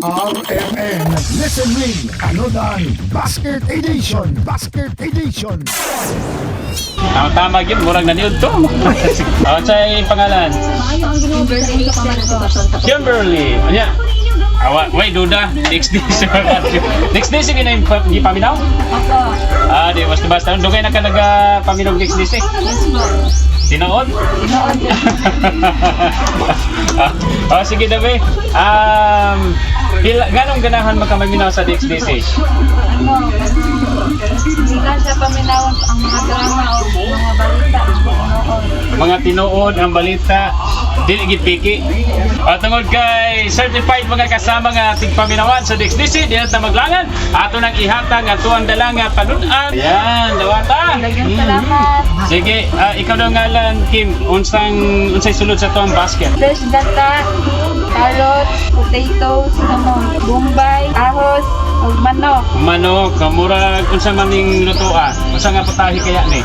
RMN Listen Ring Kanodan Basket Edition, Basket Edition. Tama-tama gyud, murag naniud to. Oh, unsay pangalan? Kimberly Hazel po. Kimberly. Anya. Awa, wait, duda. Next day sa radyo. Next day sige na yung gipaminaw? Opo. Ah, di basta basta. Dugay na ka nagapaminaw next day. Yes po. Tinuod? Tinuod. Ah, oh, sige dabi. Pila, ganong ganahan makamaminaw sa DXDC? Ano, hindi lang siya paminawon ang mga drama o mga balita. Tinuod. Mga tinuod ang balita, dili gid piki. At tungod kay certified mga kasama nga tigpaminawan sa DXDC, di na ta maglangan. Ato nang ihatag ang tuang dala nga panunan. Ayan, dawata. Daghang salamat. Sige, ikaw daw ngalan Kim, unsang unsay sulod sa tuang basket? Fresh gata, carrots, potatoes, ano, bombay, ahos, ug manok. Manok, kamurag unsa man ning lutoa? Unsa nga putahe kaya ni?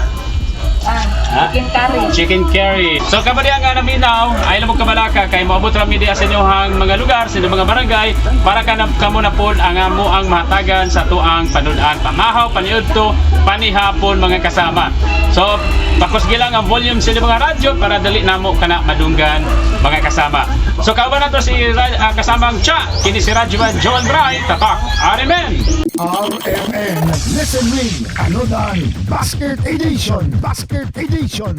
Ah, Ha? chicken curry. Chicken curry. So kabali ang naminaw, ay mo kabalaka kay moabot ra mi diha sa inyong mga lugar, sa inyong mga barangay para kanam kamo na pod ang amo ang mahatagan sa tuang panudan, pamahaw, paniudto, panihapon, mga kasama. So pakos gilang ang volume sa inyong mga radyo para dali namo kana madunggan, mga kasama. So kauban nato si kasamang Cha, kini si Radyoman Joel Bray, Tatak RMN. RMN Listen Ring Kanodan Basket Edition, Basket Edition.